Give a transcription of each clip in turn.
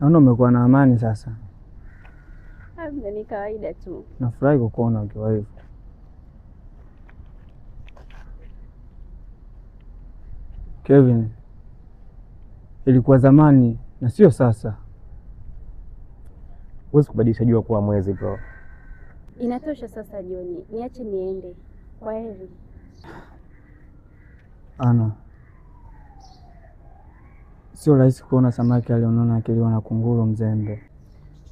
Naona umekuwa na amani sasa. Labda ni kawaida tu. Nafurahi kukuona ukiwa hivyo. Kevin, ilikuwa zamani na sio sasa. Huwezi kubadilisha jua kuwa mwezi bro. Inatosha sasa Joni, niache niende. Kwa heri. Ana, sio rahisi kuona samaki alionona akiliwa na kunguru mzembe.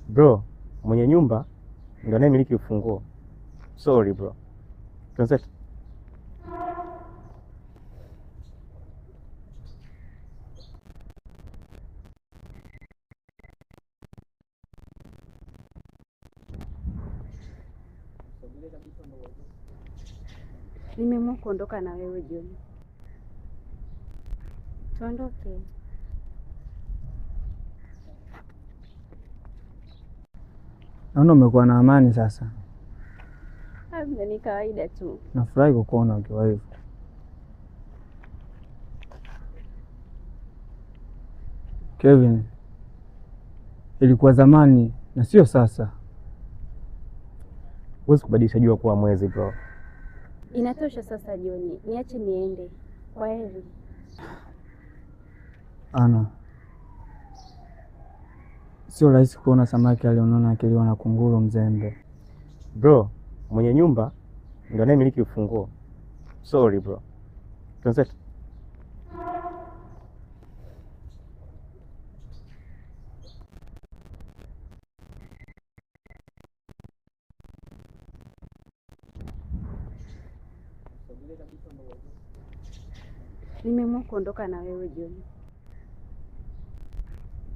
Bro, mwenye nyumba ndo anayemiliki ufunguo. Sorry bro. Translate. Nimeamua kuondoka na wewe Joni. Tuondoke. Naona umekuwa na amani sasa. Labda ni kawaida tu. Nafurahi kukuona ukiwa hivyo. Kevin, ilikuwa zamani na sio sasa. Huwezi kubadilisha jua kuwa mwezi bro. Inatosha sasa Joni, niache niende. Kwa heri. Ana, sio rahisi kuona samaki alionona akiliwa na kunguru mzembe. Bro, mwenye nyumba ndo anayemiliki ufunguo. Sorry bro. Translate. Nimeamua kuondoka na wewe Joni.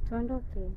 Tuondoke.